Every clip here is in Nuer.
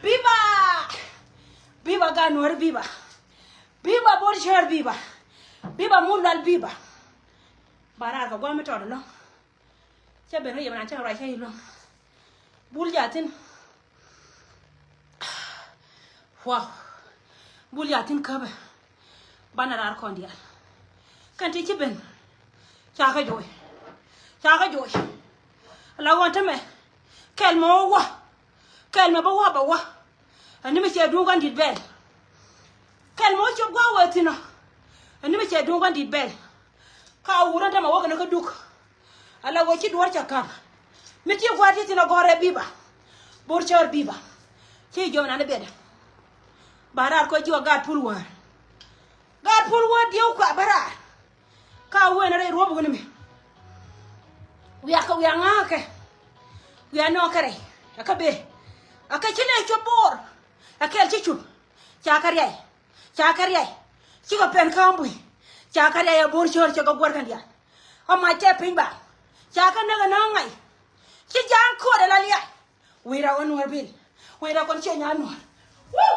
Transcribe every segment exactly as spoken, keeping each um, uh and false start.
Biba! Biba gan wär biba. Biba bor chär biba. Biba mun lal biba. Ba raar kɛ guam mi tɔt ɛlɔ̱ŋ. Cä ben kä yɛ mɛn an cä ruac cä iluäŋ. Bul jathin. Wow. Bul jathin käbɛ. Banɛ raar kɔn diaal. Kɛn ti ci ben. Ca kä joc. Ca kä joc. La ɣɔn tämɛ. Kɛl mɛ wä wä. Kɛl mɛ bä wä bä wä. Ɛn ni mi cɛ duŋ kɛn dit bɛl. Kɛl mɛ wä cop gua̱a̱k wee thin ɔ. Ɛn ni mi cɛ duŋ kɛn dit bɛl. Ka wurä tämɛ wä kɛn kä duk. Ala wä ci duɔ̱ɔ̱r ca ka̱m. Mi ti gua̱a̱r ti thin ɔ gɔ̱rɛ biba. Bor cäär biba. Ci jiɔm nan biɛt. Ba raar kɔ ji̱ wä gaat pul wäär. Gaat pul wäär diɛw kua bä raar. Ka wen rɛy ruɔ̱p wun mi. Wiak kä Wiaa ŋa̱a̱kɛ. Wiaa nɔɔkɛ rɛy. Ɛ kä bëë. Ɛ kä ci nɛ cuɔp bo̱o̱r. Ɛ kɛl ci cup. Ca kɛ riay. Ca kɛ riay. Cikɛ pɛn kä ɣä buy. Ca kɛ riay ɛ bo̱o̱r cöör cɛ kɛ guɔ̱r kɛn diaal. Ɛ mac cɛ piny ba. Ca kɛ näk ɛ näk ŋa̱c. Ci ja̱a̱ŋ ko̱o̱t ɛ la liac. Wira wä Nuɔr bil. Wira kɔn ciɛ nyan Nuɔr. Woo!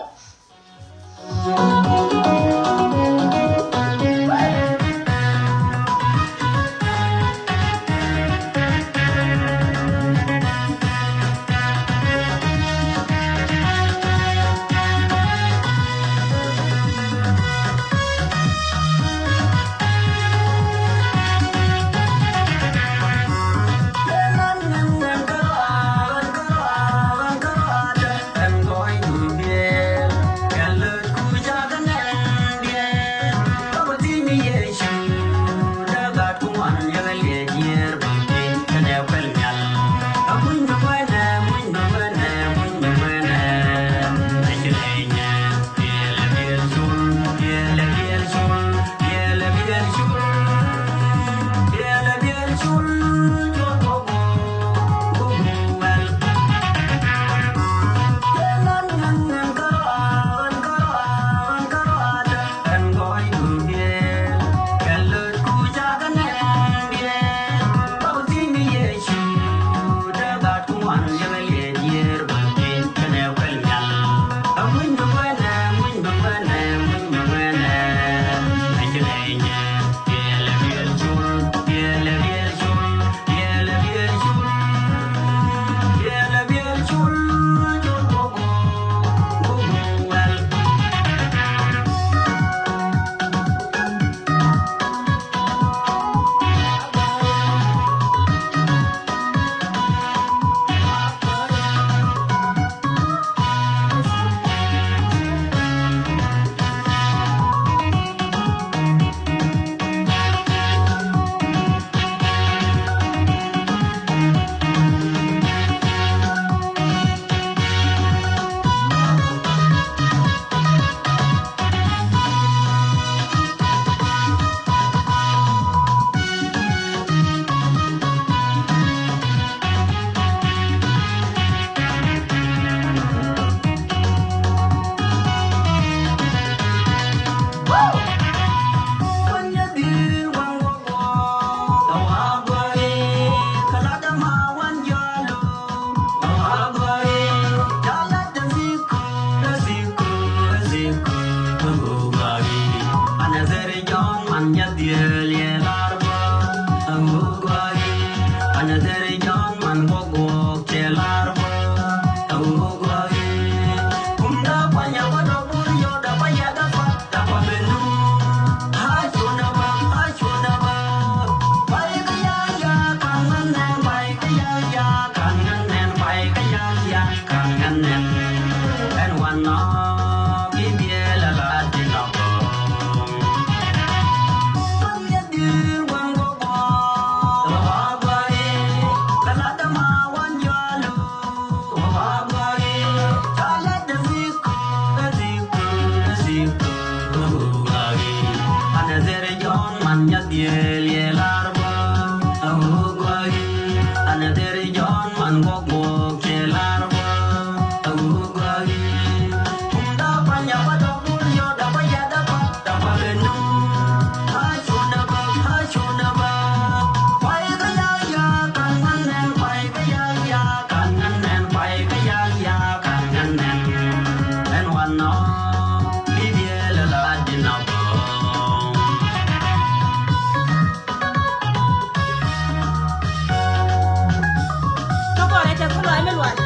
Tɔkɔrɛ cɛ kɛ lɔc mi lual.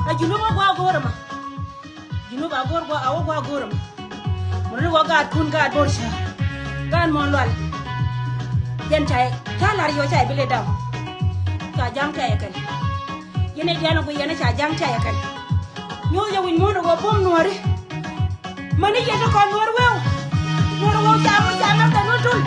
Ɛ Junub a gua go̱o̱r ɛmɔ. Junub a go̱o̱r gua, a wä gua go̱o̱r ɛmɔ. Murni wä gaatkun gaat bo̱r cä. Gaat muɔ̱ɔ̱n lual. Yɛn ca, ca la̱r yɔ ca i̱ bi lɛ daw. Ca ja̱ŋ tɛyɛ kɛn. Yɛn ɛ diaal ɛ gui yɛn ɛ ca ja̱ŋ tɛyɛ kɛn. Nyuuth yɛ wi̱c muɔ̱ɔ̱n ɛ wä buɔ̱m Nuɔ̱ɔ̱ri. Mäni yɛn ti kɔn Nuɔ̱ɔ̱r wee. Nuɔ̱ɔ̱r wee ca mi ca mɛr kɛ Nuɔ̱ɔ̱r tul.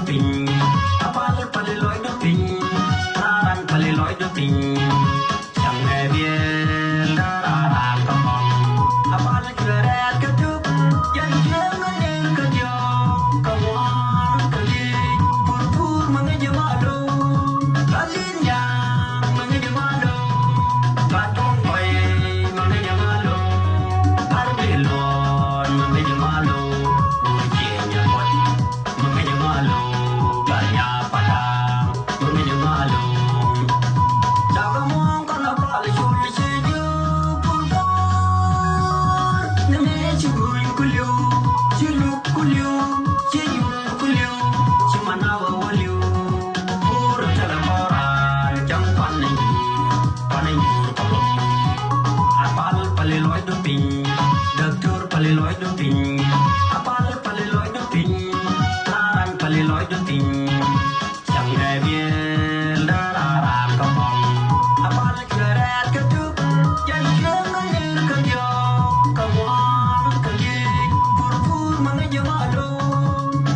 Piny, a pal pali lɔcdu piny, raran pali lɔcdu piny. Cäŋ ɛ biɛl da raran kä kɔn, a pal cuɛ rɛɛt kä tuk, jɛn cieŋ a ner kä diɔ̱k, kä ŋuan kä liec, pur pur ma ŋäc ɛ malu, ka li̱n nyaŋ ma ŋäc ɛ malu, ka tuɔ̱ŋ kɔc ma ŋäc ɛ malu, ka ri luɔn ma ŋäc ɛ malu, wur cieŋ ɛ kuɔt. Piny, Doctor pali lɔcdu piny, a pal pali lɔcdu piny, raran pali lɔcdu piny. Cäŋ ɛ biɛl da raran kä kɔn, a pal cuɛ rɛɛt kä tuk, jɛn cieŋ a ner kä diɔ̱k, kä ŋuan kä liec, pur pur ma ŋäc ɛ malu,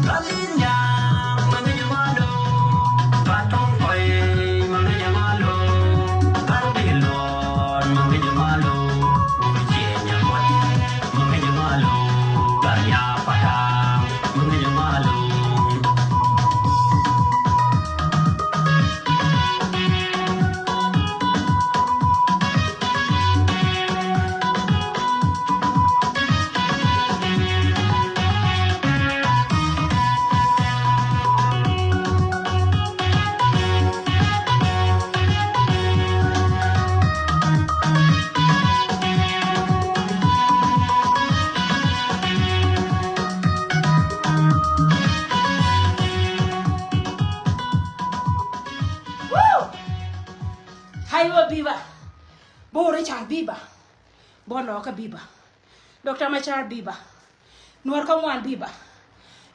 ka li̱n nyaŋ ma ŋäc ɛ malu, ka tuɔ̱ŋ kɔc ma ŋäc ɛ malu, ka ri luɔn ma ŋäc ɛ malu, wur cieŋ ɛ kuɔt. Woo! Hai wä biba. Bor Richard biba. Bor Lɔkä biba. Doctor Machar biba. Nuɔr kä ŋuan biba.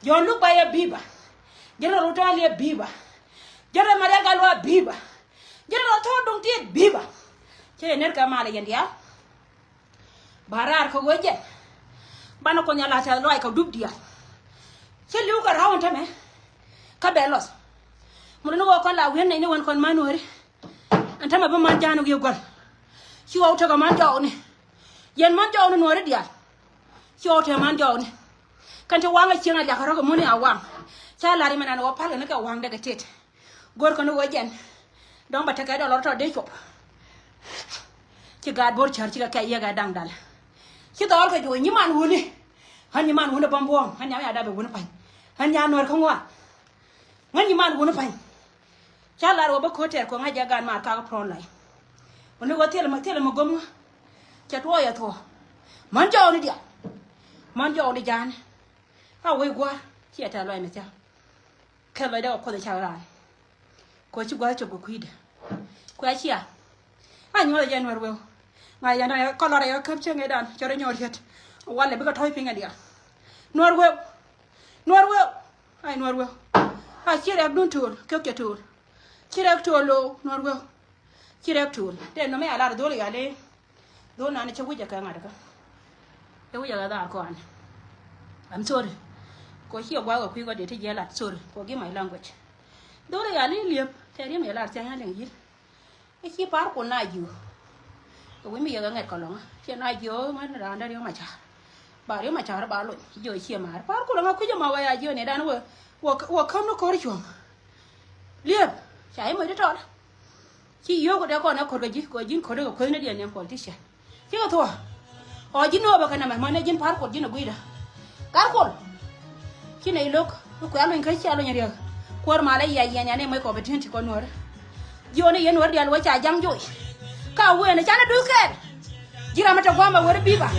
John Luk Baya biba. General Utɔlia biba. General Maria Galwa biba. General Thor Dong Tiet biba. Cɛ ner kɛ mal yɛn diaal. Ba raar kä wee jɛn. Banɛ Kuoth Nhial a tɛth lɔaac kɛ dup diaal. Cä li̱w kɛ ra̱w ɛn tämɛ. Kä bɛ lɔth. Mun ni ɣöö kɔn la wi̱en nɛy ni wän kɔn man nuɔ̱ɔ̱ri. Ɛn tämɛ bi man ja̱a̱n wi̱i̱ gua̱l. Ci ɣɔw tekɛ man jɔɔkni. Yɛn man jɔɔkni nuɔ̱ɔ̱ri diaal. Ci ɣɔw tekɛ man jɔɔkni. Kɛn ti waŋ ɛ cieŋ a liak kɛ rɔ̱ kɛ mun i̱ a waŋ. Ca la̱r imɛ nan ɣöö palkɛ ni kɛ waŋdɛ kɛ tet. Go̱rkɛ ni ɣöö jɛn dɔ̱ŋ bɛ tekɛ dɔlɔr tɔ dee cuɔp. Ci gaat Bor Cär cikɛ kɛ yiëk ɛ da̱ŋ dal. Ci dhɔɔl kɛ juɔc nyiman wuni. Ɣän nyiman wuni bäm buɔ̱ɔ̱m ɣän nyam ya dap ɛ wuni pa̱ny. Ɣän nyan nuɔ̱ɔ̱r kä ŋuan. Ɣän nyiman wuni pa̱ny. Ca lar wä bä ko̱t tɛɛr kɔŋ a jɛ gaat maar kakä prɔn lay. Wuni wä thilɛ mi, thilɛ mi gom ŋä. Cɛ tuɔɔk yɛ thuɔɔk. Män jɔɔkni diaal. Män jɔɔkni ja̱a̱ni. A wec gua̱a̱r ciɛ tɛ̈th lɔc mi thia̱k. Kɛ lɔcdä kɛ Kuoth ɛ cak raan. Kɛ ci gua̱th cop kɛ kui̱dɛ. Kuɛ cia. A nyuɔth ɛ jɛ Nuɛr Weu. Ŋa̱c yɛn da̱ŋ kɔlɔr ɛ yɛ käp cieŋ ëëdan cɛ rɔ nyɔɔr yet. Walɛ bikɛ tɔ̱ɔ̱c piŋ ɛ diaal. Nuɛr Weu. Nuɛr Weu. Ay Nuɛr Weu. A ci rɛk dun to̱o̱l kek cɛ to̱o̱l. Ci rɛk to̱o̱l lo̱o̱ Nuɛr Weu. Ci rɛk to̱o̱l. Tëë nɔmɛ a lar dho̱l yal i̱. Dhon nan cä wi̱cä kɛ ŋa̱t kä. Cä wi̱cä kɛ dhaar kɔn. I'm sorry. Kɔ ciɛ gua̱a̱k kɛ kui̱ kɔ dee ti jiɛ lat, sorry. Forgive my language. Dhon i̱ yal i̱ liep tɛ ri̱em yɛ lar thia̱ŋ liŋ yi̱l. I̱ ci par kun na jiö. Kɛ wi̱c mi yɛ kɛ ŋɛt kɔ lɔŋä ciɛ na jiö ŋän raan dee ri̱em a ca̱r. Ba ri̱em a ca̱r ba lony jiö ciɛ maar par kun lɔŋä kui̱cä ma wä ya jiö ni dan wä. Wä käm ni ko̱r cuɔ̱ŋ. Liep ca i̱ moc ti tɔl. Ci yio̱o̱k kɛ dee kɔn ɛ ko̱r kɛ ji̱ kɛ ji̱n ko̱r kɛ kuethni diɛn niɛn politician. Cikɛ thuɔ̱k. Ɔ ji̱n nööpä kɛ nɛmɛ mänɛ ji̱n pa̱a̱r kuɔt ji̱n ɛ gui̱dä. Gat kuɔl. Ci nɛy lo̱k mi kuɛ luny kä cia luny riäk. Kuäär malɛ yia yiɛn yan ɛ moc kɛ opportunity kɔn nuɔ̱ɔ̱rä. Jiɔni yɛn nuɔ̱ɔ̱rä diaal wä ca ja̱ŋ joc. Ka wen ɛ canɛ duth kɛɛl. Ji̱ ram mi te gua̱a̱m ɛ weri bi̱i̱ ba.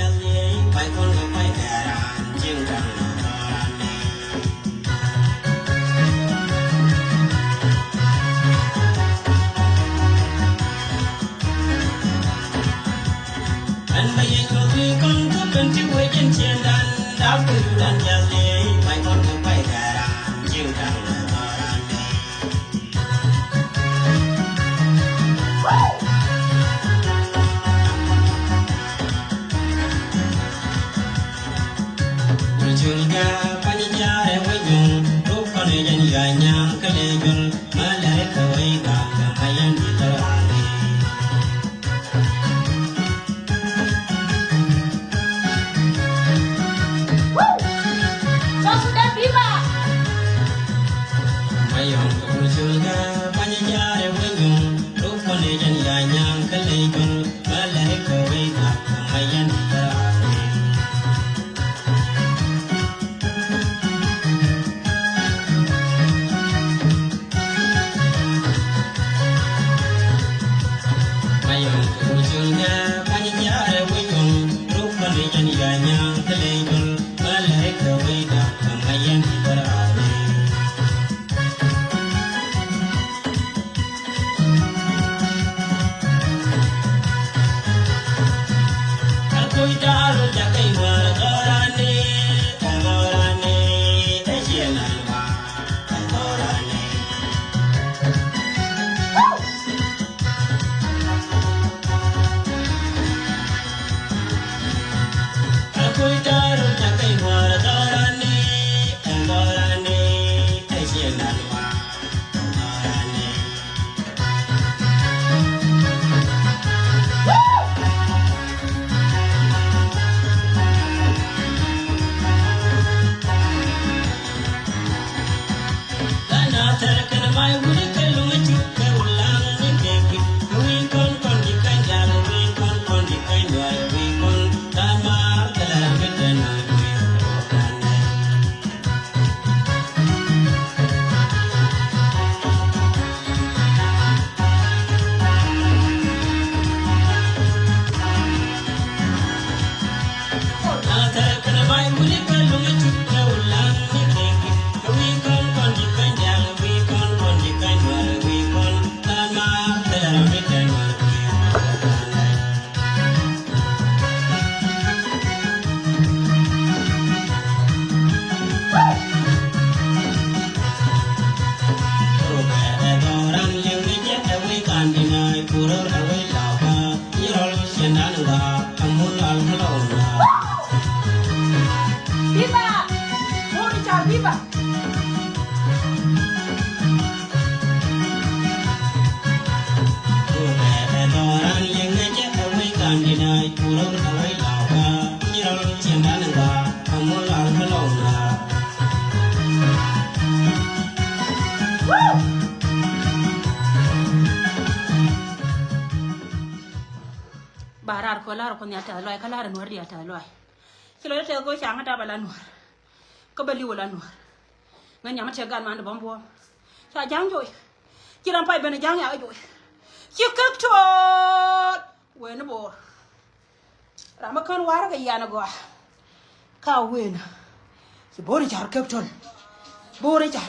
Viva! Boricha, viva! Ba raar kɔ lar kɔ nhial tɛth lɔaac, kä lar Nuäär diaal tɛth lɔaac. Ci lɔ tɛth kɔ caŋ dap a la Nuäär. Kä bä li̱w a la Nuäär. Ŋäc nyam tëë gat man di bä buɔ̱m. Ca ja̱ŋ joc. Ci ram pay ben ja̱ŋ yakä joc. Ci kek to̱o̱t. Wen ni bo̱o̱r. Ram bä kän warä kɛ yan gɔaa. Ka wen. Ci bo̱o̱r i̱ car kek töl. Bo̱o̱r i̱ car.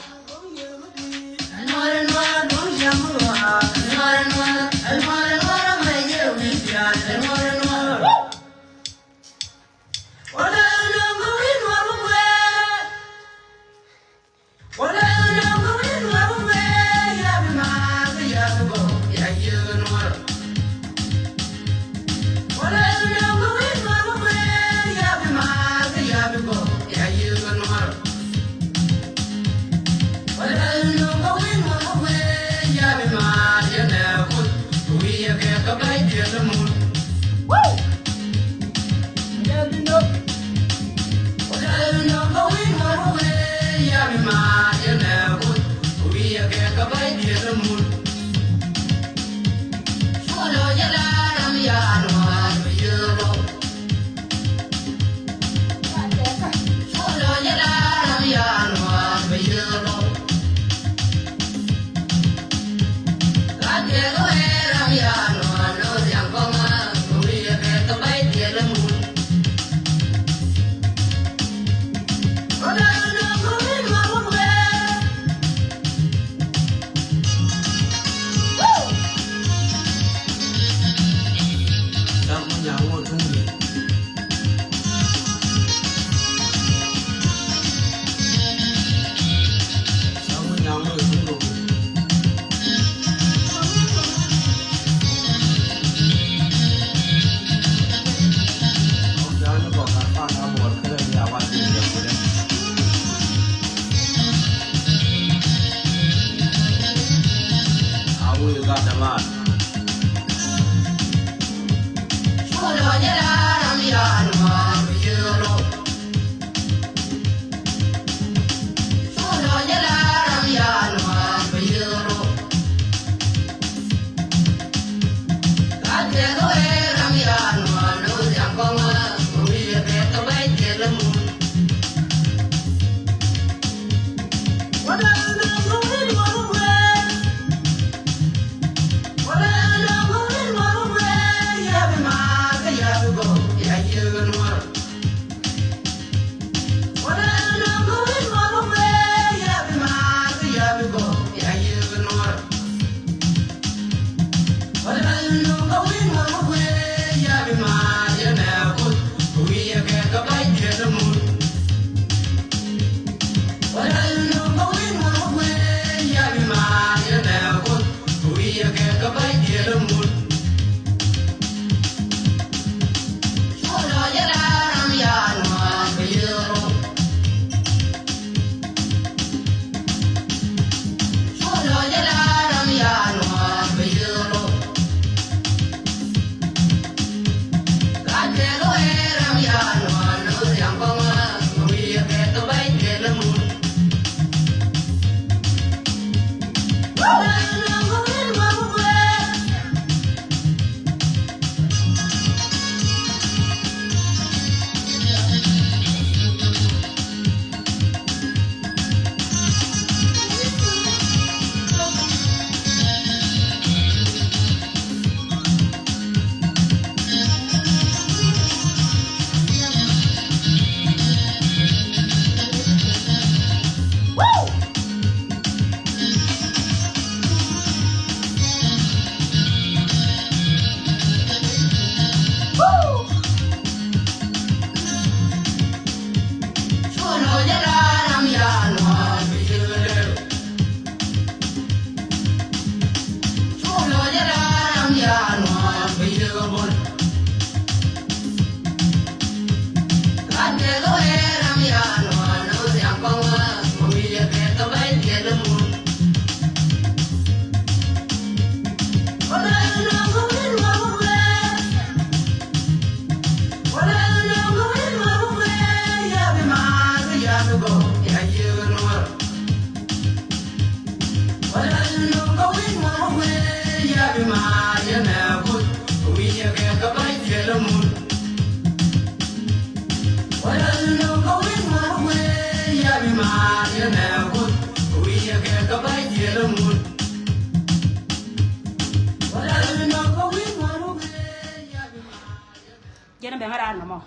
Jɛn bɛ ŋa raan nɔmɔ.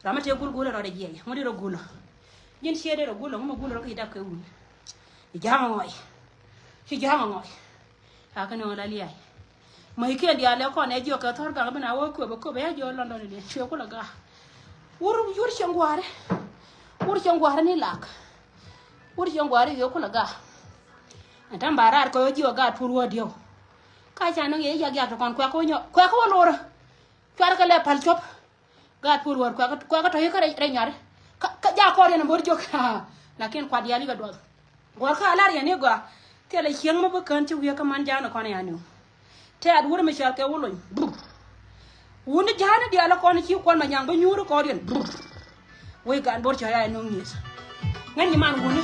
Ram mi tëë gul gul rɔ rɛ jiɛc ŋut rɔ gul. Ji̱n ciɛ dee rɔ gul ŋu mi gul rɔ ki dap kɛ wun. I̱ ja̱a̱ŋ ŋɔc. Ci ja̱a̱ŋ ŋɔc. A kä ni ɣän la lia̱a̱. Mäc kiɛn diaal lɛ kɔn ɛ jiɔk kɛ thɔr gak ben a wä köpɛ köpɛ ya jiɔ London ni cuɛ kulɛ gaak. Wur yur cieŋ gua̱a̱ri. Wur cieŋ gua̱a̱ri ni lak. Wur cieŋ gua̱a̱ri yɛ kulɛ gaak. Ɛn ta̱ŋ ba raar kɛ wä jiɔk gaat pur wä diɛw. Ka ca nöŋ yɛ yak yak tɔ kɔn kuɛk kɛ wä nyɔ kuɛk kɛ wä lorä. Cuarkɛ lɛ pal cuɔp. Gaat puɔl wär kuɛkä, kuɛkä tɔ̱ yikä rɛy, rɛy nyuari. Kä, kä ja kɔɔr yɛn a mo̱r jiök. Lakin kuat diaal yikɛ duɔth. Guɔ̱rkä a lar yɛn i̱ gɔaa. Thilɛ cieŋ mi bi kään ci wi̱i̱ kä man ja̱a̱n kɔn ya niw. Tɛɛt wur mi cɔal kɛ wä lony. Wun ja̱a̱n diaal kɔn ci kuɔl ma nyaŋ bi nyuuri kɔɔr yɛn. Wec gan bo̱r cɔal ya nuŋ nyieth. Ŋäc nyiman wuni.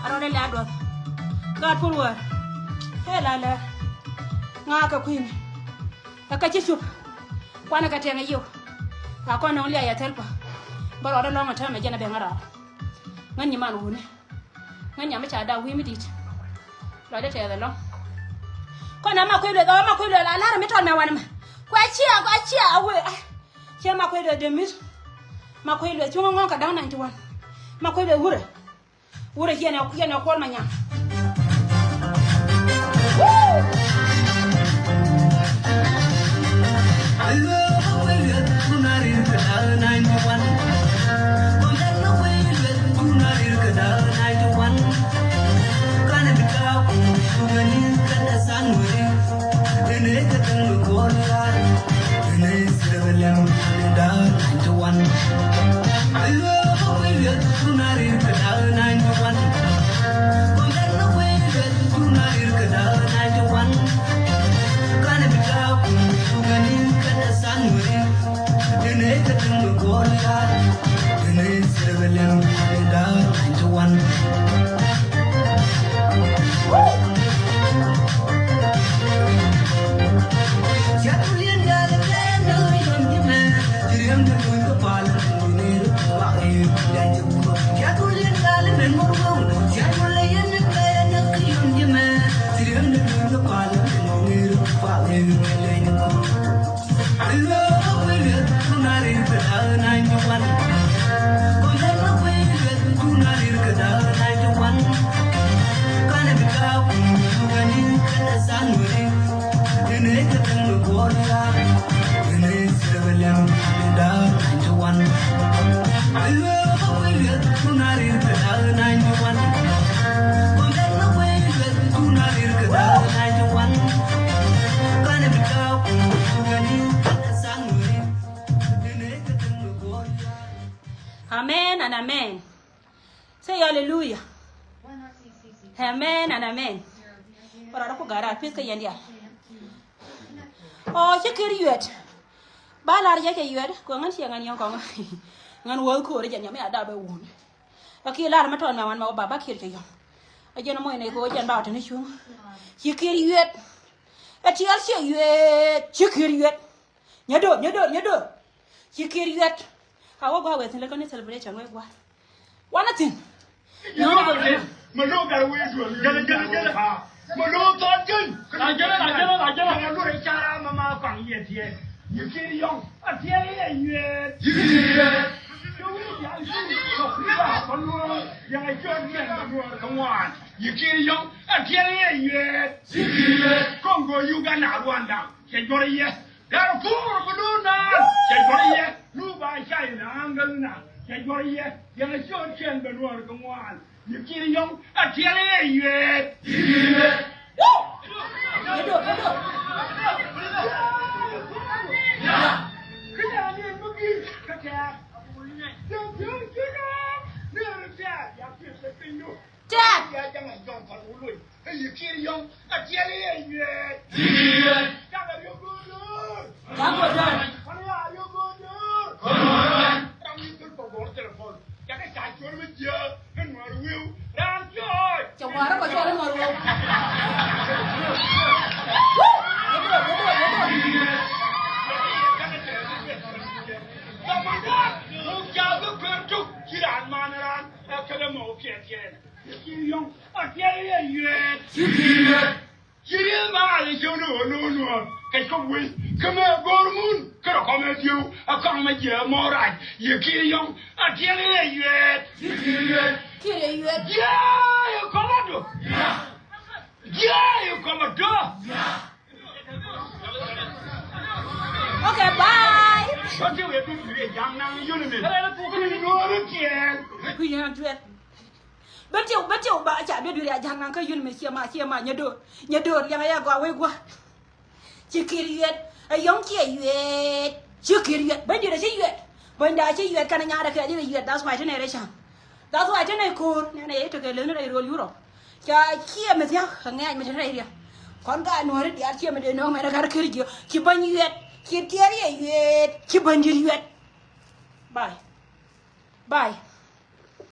A rɔɔdɛ lɛ a duɔth. Gaat puɔl wäär. Ëë la lɛr. Ŋa̱a̱ kɛ kui̱ni. Ɛ kä ci cup. Kuanɛ kɛ tɛŋ ɛ yiw. A kɔn nɔŋ liac ɛ thil pa. Bä rɔɔdɛ lɔ̱ŋ ɛ täämɛ jɛn ɛ ben ŋa̱ raar. Ŋän nyiman wuni. Ŋän nyam mi ca dak wi̱i̱ mi di̱i̱t. Lɔcdɛ tɛth ɛlɔ̱ŋ. Kɔn ɛ ma kui̱ lueth, ɛ ma kui̱ lueth, a la̱r mi tɔl mɛ wanɛ mɛ. Kuɛ ciɛ, kuɛ ciɛ, a wee, a. Ciɛ ma kui̱ lueth dee mi̱th. Ma kui̱ lueth cuŋä ŋɔ̱ŋ kɛ da̱ŋ ninety one. Ma kui̱ lueth wurɛ. Wurɛ ciɛ nɛ, ciɛ nɛ kuɔl ma nyaŋ. Amen and amen. Say hallelujah. Amen and amen. Ora ku gara pith ka yɛn dial. Ɔ, ci kir yuet. Ba lar jɛ cɛ yuet. Ko ŋän ciɛ ŋän yɔŋ kɔŋ. Ŋän wä koor jɛ nyam ya da bɛ wun. Aki lar ma tɔn ma wan ma ba ba kir cɛ yɔŋ. A jɛn mɔy ne ko jɛn ba tɛn cuŋ. Ci kir yuet. A tial ciɛ yuet. Ci kir yuet. Nyɛ dor, nyɛ dor, nyɛ dor. Ci kir yuet. Ka wä gua wɛ thin lɛ kɔn ni celebration wä gua. Wanɛ thi̱n. Jɛlɛ, jɛlɛ, jɛlɛ. Jɛlɛ, jɛlɛ, jɛlɛ. Jɛlɛ, jɛlɛ, jɛlɛ. Jɛlɛ, jɛlɛ, jɛlɛ. Jɛlɛ, jɛlɛ, jɛlɛ. Yɛ kiri yɔŋ a tiɛl yɛ yuet. Yɛ kiri yɔŋ a tiɛl yɛ yuet. Yɛ kiri yɔŋ. Congo, Uganda, Rwanda, cɛ jɔr yɛ. Darfur bi duun naan cɛ jɔr yɛ. Nuba China, Angalna cɛ jɔr yɛ. Yɛn a ciöt cɛn bɛ nuɔr kɛ ŋuan. Yɛ kiri yɔŋ a tiɛl yɛ yuet. Yɛ do, yɛ do. Kɛ naan yɛn mi gi̱i̱c kɛ tɛɛr. Tɛɛr, tɛɛr, tɛɛr. Tɛɛr. Tɛɛr. Ɛ yɛ kiri yɔŋ a tiɛl yɛ yuet. Yɛ kiri yuet. Cakɛ riok go̱o̱r. Cakɛ go̱o̱r. Kɔn ya riok go̱o̱r. Kɔn ya. Ram ni thil kɔ gɔr telefon. Cakɛ ca cuɔr mi jiɛ mi nuɔr wiu. Ram cuɔr. Cɛ ŋuar kɔ cuɔr mi nuɔr wiu. Yɛ do, yɛ do, yɛ do. Cakɛ tɛɛr mi jiɛ. Cakɛ tɛɛr mi jiɛ. Muk ca bi kuer tuk ci raan man raan. Ɛ kɛlɛ mɔ piɛt yɛn. Yɛ kiri yɔŋ a tiɛl yɛ yuet. Ci rieth ma ŋa̱th ɛ cio̱w ni ɣöö lo̱o̱ nuɔ̱ɔ̱r kɛ cop wec kä mɛ go̱o̱r mun kä rɔ kɔmɛ dieu a kɔŋ mɛ jiɛ mɔ rac. Yɛ kiri yɔŋ a tiɛl yɛ yuet. Kiri yɛ yuet. Jiɛ yɛ kɔmɛ dɔ. Jiɛ yɛ kɔmɛ dɔ. Okay, bye. Kɔn ti wee dun wee jaŋ naŋ yun min. Kui̱ nuɔ̱ɔ̱r tiɛɛl. Kui̱ nuɔ̱ɔ̱r tiɛɛl. Bä tiɛw, bä tiɛw ba ca duet duet ya ja̱ŋ naŋ kä yun mi ciɛ ma, ciɛ ma nyɛ do̱r, nyɛ do̱r liɛŋ a yɛ gɔaa wee gua̱. Ci kir yuet, ɛ yɔ̱ŋ ciɛ yuet. Ci kir yuet, bäny diet a ci yuet. Bäny da ci yuet kɛn a nyaat a kɛ ji̱ kɛ yuet, that's why ti nɛ rɛ ca̱ŋ. That's why ti nɛ ko̱o̱r nɛn a yɛ i̱ tekɛ leni rɛy rol Europe. Ca ciɛ mi thia̱k kɛ ŋɛɛc mi ti rɛy riɛ. Kɔn ka nuɔ̱ri diaal ciɛ mi dee nööŋ mɛn a gat kir jiö. Ci bäny yuet, ci tiɛɛr yɛ yuet, ci bäny diet yuet. Bye. Bye.